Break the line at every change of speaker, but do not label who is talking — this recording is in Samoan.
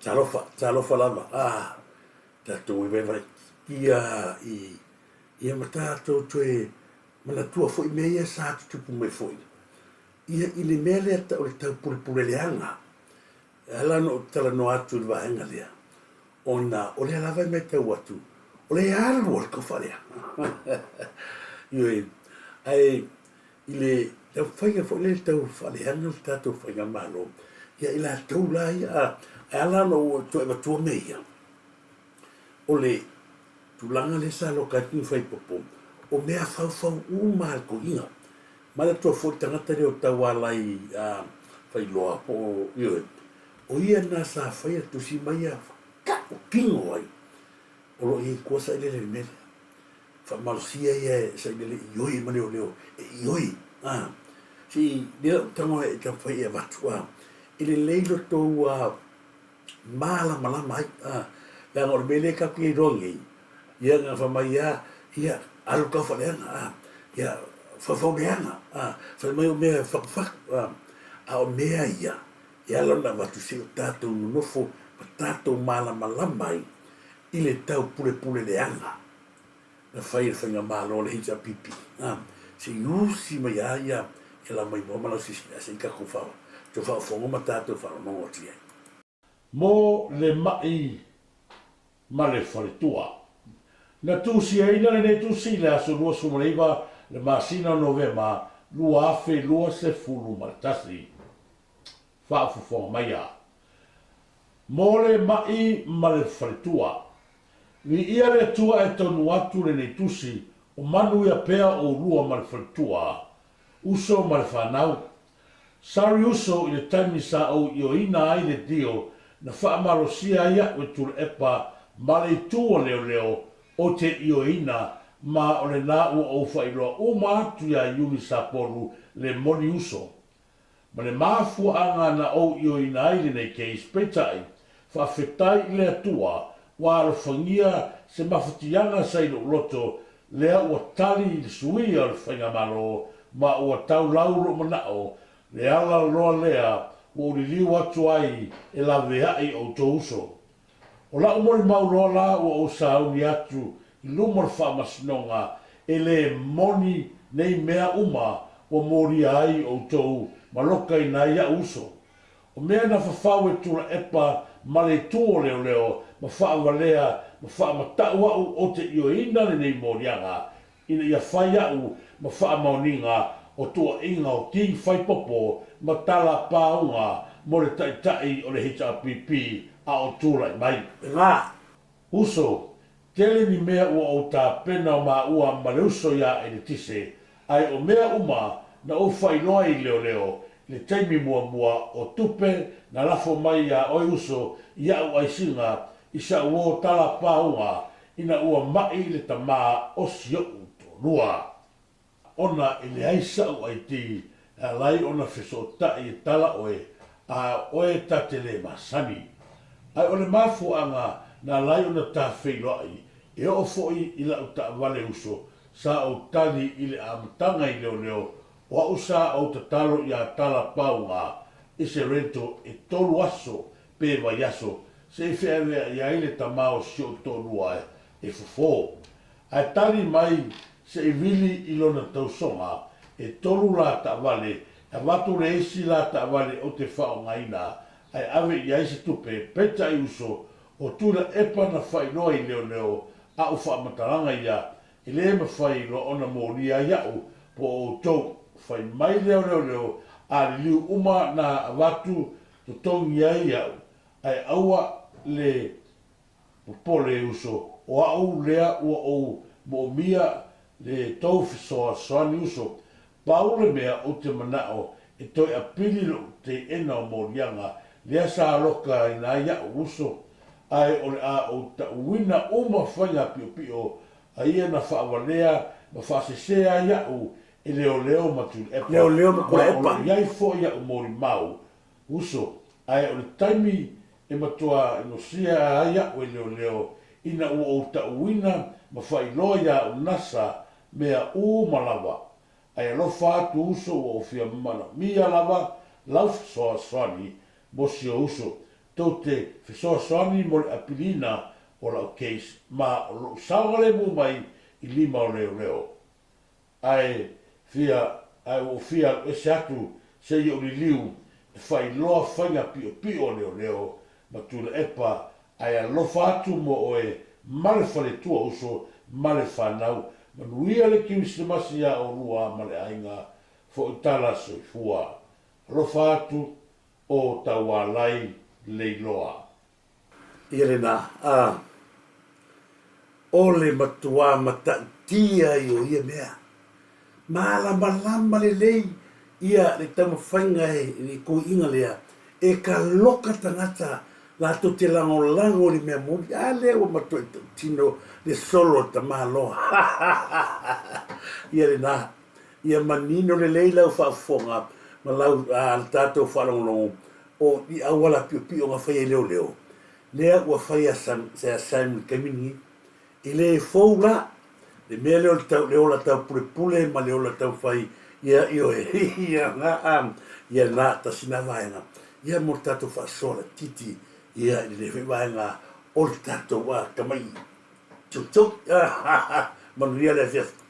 Talofa, talofa lava, a, tatou vaevaetia i, ia ma tatou toe manatua foi mea ia sa tutupu mai foi. Ia i le mea lea tau o le taupulepule leaga, e ala ona ou talanoa atu i le vaega lea, ona o lea lava e matau atu, o lea e alu lava le taufaaleaga. Ioe, ae i le taumafaiga foi lea e tau faaleaga le tatou faigamalo, ia i latou la ia, ae ala ona ou toe avatua mea ia, o le tulaga lea sa loka ai King Faipopo, o mea faufau uma a le toeaina. Manatua foi le tagata lea o Taualai Failoa po o, ioe, o ia lena sa faia le tusi ma ia tautino ai, o lo o i ai tua sailele i le mea lea. Faamalosia ia e sailele ioe ma leoleo e ioe, a. Se i lea lau tago e taumafai e avatu, a. E lelei lo tou malamalama ai, a. Leaga o le mea lea tatou te iloa nei, ia na fai mai lava, ia alu tau faaleaga, a. Ia faufau leaga, a. Fai mai o mea e fatufatu, a. A o mea ia, e ala ona avatu se i o tatou nonofo ma tatou malamalama ai i le taupulepule leaga na fai e le faigamalo a le HRPP, a, se i usi mai lava ia lau maimoa ma lau silasila se i tatou toe faafofoga ma tatou faalogologo atu i ai.
Mo le ma'i ma le faletua. Na tusiaina lenei tusi i le aso 29 le masina o Novema 2021. Faafofoga maia. Mo le ma'i ma le faletua. Viia le Atua e tonu atu lenei tusi, o manuia pea oulua ma le faletua, uso ma le fanau. Sorry uso i le taimi sa ou ioeina ai le deal na faamalosia ai a'u e Tuilaepa ma le itu o leoleo ou te ioeina ma o lena ua ou faailoa uma atu iā Iuni Sapolu le moni uso. Ma le mafuaaga na ou ioeina ai lenei case, peitai, faafetai i le Atua ua alofagia se mafatiaga sa i lou loto lea ua tali i le suia o le faigamalo ma ua taulau lou manao, le ala loa lea ua ou liliu atu ai e laveai outou uso. O la'u molimau loa la ua ou sauni atu i luma o le faamasinoga e lē moni nei mea uma ua molia ai outou ma lokaina ai a'u uso. O mea na fafau e Tulaepa ma le itu o leoleo ma faavalea ma faamata'u a'u ou te ioeina lenei moliaga ina ia fai a'u ma faamaoniga o tuuaiga o King Faipopo ma tala paauga mo le Taitai o le HRPP a o tulai mai.
Lena.
Uso, tele ni mea ua ou tapena o maua ma le uso iā Eletise, ae o mea uma na ou faailoa i leoleo i le taimi muamua o tupe na lafo mai iā oe uso i a'u aisiga i sa'u o tala paauga ina ua ma'i le tamā o si oʻu toalua. Ona e leai sa'u ID e ala ai ona fesoota'i e tala oe, a o oe ta te lē masani. Ae o le mafuaaga na ala ai ona ta feiloa'i, e oo fo'i i la'u taavale uso sa ou tali i le amataga i leoleo, o a'u sa ou tatalo iā Tala Pauga i se rental e tolu aso pe vaiaso se i feaveai ai le tama o si ou toalua e fofo. Ae tali mai se i vili i lona tausoga, e tolu la taavale, e avatu le isi la taavale ou te faaaogaina ae ave i ai se tupe, peitai uso, o Tuilaepa na faailoa i leoleo a'u faamatalaga ia, e le mafai loa ona molia ai a'u po o outou. Fai mai lea o leoleo a liliu uma na avatu totogi ai a'u, ae aua le popole uso, o a'u lea ua ou moomia le tou fesoasoani uso. Pau le mea ou te mana'o e toe apili lo'u teena o moliaga lea sa alokaina ai a'u uso, ae o le a ou ta'uina uma faiga pi'opi'o a ia na faavalea ma faasese ai a'u e leoleo ma Tuilaepa,
Leoleo ma
ma o
Tuilaepa.
lo o i ai fo'i a'u molimau Uso, ae o le taimi e matua inosia ai a'u e leoleo ina ua ou ta'uina ma faailoa iā Unasa mea uma lava. Ae alofa atu uso ua ou fia manaomia lava lau fesoasoani mo si ou uso. tou te fesoasoani mo le apiliina o la'u case ma o lo'u saogalemu mai i lima o leoleo. Ae fia, ae ua ou fia alu ese atu seia ou liliu e faailoa faiga piʻopiʻo o leoleo ma Tuilaepa ae alofa atu mo oe ma le faletua uso ma le fanau manuia le Kirisimasi iā olua ma le aiga foʻi tala soifua. Alofa atu o Taualai Leiloa.
Ia lena, a o le matuā matautia ai o ia mea. Malamalama lelei ia le taumafaiga e le toeaiina lea e kaloka tagata latou te lagolago i le mea moni, a lea ua matuai tautino le solo a le tamaloa. Ha ha ha! Ia lena, ia manino lelei lau faafofoga ma lau, a, le tatou faalogologo o ni auala piopio na faia e leoleo, lea ua faia se assignment i le taimi lenei. E le fou la le mea lea o le tau, le ola taupulepule ma le ola taumafai, ia, ioe, ia na, a, ia na, tasi na vaega, ia mo le tatou faasoa laitiiti, ia, i lenei foi vaega o le tatou, a, tamai togitogi. Manuia le afiafi.